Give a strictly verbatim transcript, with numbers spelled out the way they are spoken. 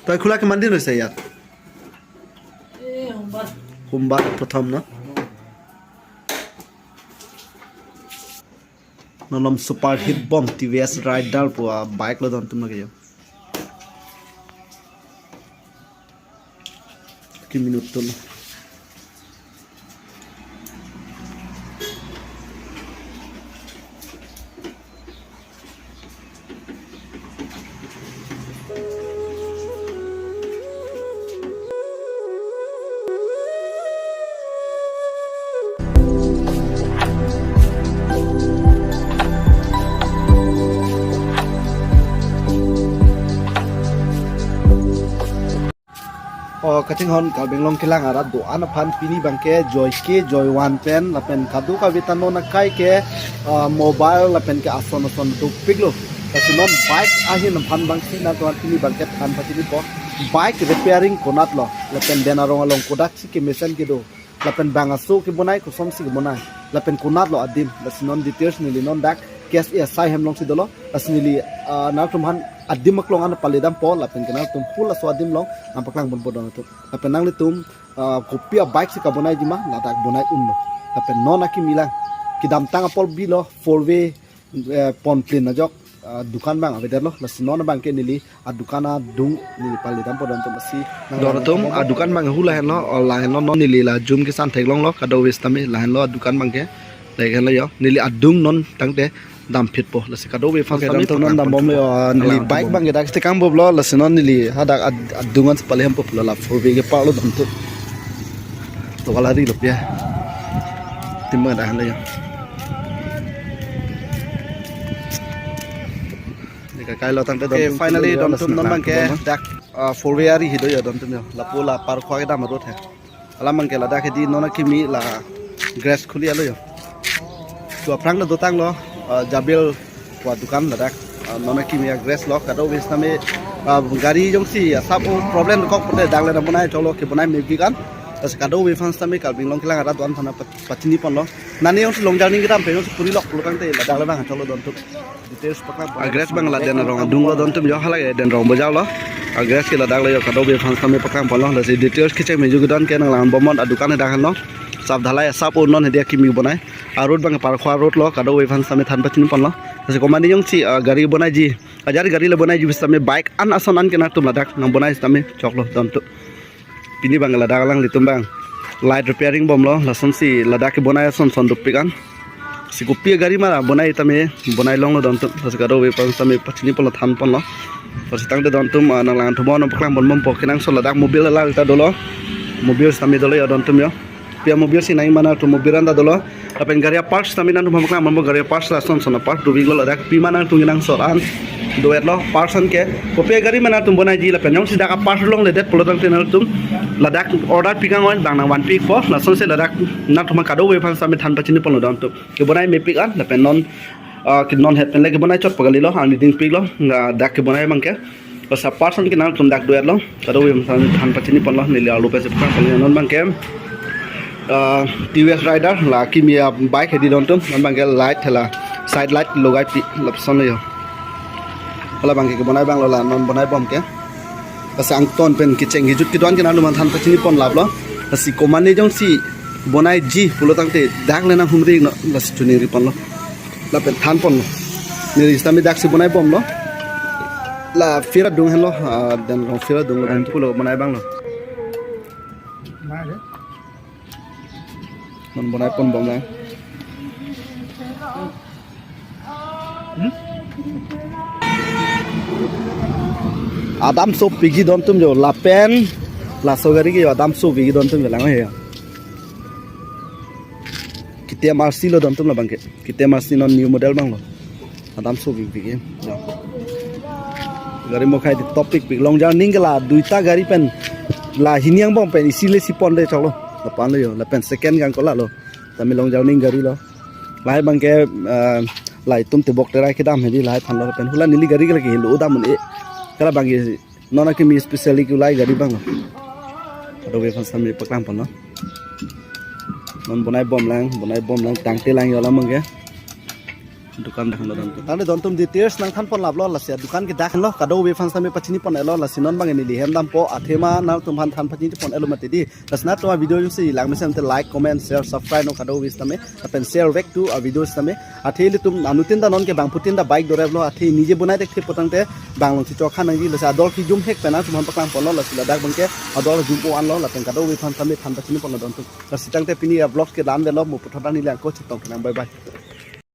তই খোলা কিমান দিন হৈছে ইয়াত? সোমবাৰ প্ৰথম ন? Nonlom super hit bom T V S Raider pu a bike lo don atum lake jo. Ki minute tu lo. O kachinghon Karbi Anglong kelang arat do-an aphan pini abangke joy ke joy one pen lapen kadokave ta non akai ke, ah, mobile lapen ke ason ason dopiklo. Lasi non bike ahin aphan abangsi nangtum aphan pini abangke than pachinipo. Bike repairing konat lo lapen den arong along kodaksi kemesen kedo. Lapen bang aso kebonai kosonsi kebonai. Lapen konat lo adim. Lasi non details neli non dak K S A asai hem alongsi dolo. Lasi neli, ah, nangtum aphan adim aklong an pale dampo. Lapen ke nangtum full aso adim along nangpaklang ponpo don atum. Lapen nanglitum, ah, kopi a bike si kabonai jima ladak bonai unlo. Lapen non akimi lang kedamtang apor bilo four way, eh, pon plin ajok, ah, dukan abang avedetlo. Lasi non abangke neli adukan adung neli pale dampo don atum lasi. Don atum adukan abang hula henlo, o lahenlo non neli la jum kesan theklonglo kadokave sitame lahenlo adukan abangke. Lahenlo jo neli adung non tangte damphitpo lasi kadokave aphan. Oke, sitame don atum non dambomlo, ah, neli bike abangke dak site kang boblo lasi non neli hadak ad-, adung an pale hempo pulo la four way ke parlo don atum. To wala ri lo pia. Tim abang dak henlo jo. Neli kakai lo tangte don atum. Oke, finally don atum non abangke dak, ah, four way ari hido jo don atum jo. Lapu la Parkhwa kedam a road he. Alam abangke ladak hedi non akimi la grass khuli alo jo. To aphrang do dotanglo, ah, Jabil pu adukan ladak, ah, non akimi a grass lo kadokave sitame, ah, gari jongsi asap o problem kok pute dak le nang bonai choklo kebonai mepik an. Lasi kadokave aphan sitame Karbi Anglong kelang arat do-an aphan pachini ponlo. Nani jongsi long journey kedam pen jongsi puri lok pulo tangte ladak le bang choklo don atum. Details paklang. A grass abang la den arong adung lo don atum jo, hala ke den arong bajar lo. A grass ke ladak lo jo kadokave aphan sitame paklang ponlo. Lasi details kecheng meju kedo-an ke nanglang bomnon adukan dak henlo. Sap dhalai asap o non hedi akimi bonai. A road abang Parkhwa road lo kadokave aphan sitame than pachini ponlo. Lasi komatne jongsi, ah, gari bonaiji. Ajat gari le bonaiji sitame bike an ason an ke nangtum ladak nang bonai sitame choklo don atum. Pini abang ladak alanglitum abang light repairing bomlo, lasonsi ladak kebonai ason son dopik an. Si kopi gari ma bonai tame bonai longlo don atum. Lasi kadokave aphan sitame pachini ponlo than ponlo. Lasi tangte don atum, ah, nanglang atum non paklang pon bompo kenangsot ladak mobil alang ta dolo. Mobil sitame dolo jo don atum jo. Pia mobil si nai mana tu mobil an ta dolo. Lapen gari a parts sitame nangtum paklang bompo, gari a parts lason son a parts dovik lo ladak pi mana nangtum kenangsot an do-etlo parts an ke. Kopi gari ma nangtum bonaiji lapen jongsi dak a parts longledet pulo tangte nangtum ladak order pikang oi bang nang vanpikpo lasonsi ladak nangtum kadokave aphan sitame than pachini ponlo don atum. Kebonai mepik an lapen non, ah, ke non het pen le kebonai chot pagali lo, angni dingpik lo, ah, dak kebonai abangke. Lasi a parts an ke nangtum dak do-etlo. Kadokave aphan than pachini ponlo, neli arlo pensi paklang ponlo non abangke. Ah, T V S Raider la kimi a bike hedi don atum, non abangke light hala side light logai pi lapuson lo jo. Hala abangke kebonai abang lo la non bonai bom ke. Lasi angton pen kecheng kejut kedo-an ke nangtum aphan than pachini pon laplo. Lasi komatne jongsi bonaiji pulo tangte dak le nang humri no lasi chuning ri ponlo. Lapen than ponlo. Neli sitame daksi bonai bomlo. La fira dung henlo, ah, den arong fira dunglo, den pulo bonai abang lo. Non bonai pon bomlang. Adamso pigi don atum jo lapen laso gari ke jo adamso pigi don atum jo lang he. K T M R C lo don atum labangke. K T M R C non new model abang lo. Adamso pigi pigi. Jo. Gari mokhai di topic pik long journey ke la duita gari pen la hini angbong pen isi le si ponde choklo. Lapu an lo jo lapen second gang ko la lo. Tame long journey gari lo. Lahai abangke, eh, la itum tebok terai kedam hedi lahai aphan lo pen hula neli gari ke lake helo dam un-e. Kala abangke non akimi specially ke ulai gari abang lo. Kadokave aphan sitame paklang ponlo. Non bonai bomlang, bonai bomlang tangte lang jo alam abangke. Dukan dak lo dontum. Tangte dontum details nangthan pon laplo, lasi adukan ke dak lo, kadokave aphan sitame pachini pon-etlo, lasi non bang neli hem dampo, athema nangtumphan than pachini pon-etlo mati di. Lasi nangtum avideo jongsi lang mesen te like, comment, share, subscribe non kadokave sitame, lapen share back to avideo sitame. Athe ilitum anuttin ta nonke bangphutin ta bike doreplo, athe nije bonai thekthe putangte bang alongsi chokha nangji, lasi ador kejum hek pen nangtumphan paklang ponlo, lasi ladak abangke ador jum-o anlo, lapen kadokave aphan sitame than pachini ponlo dontum. Lasi tangte pini avlog ke la-an avelo, mo puthot neli angko chetong kenang, bye bye.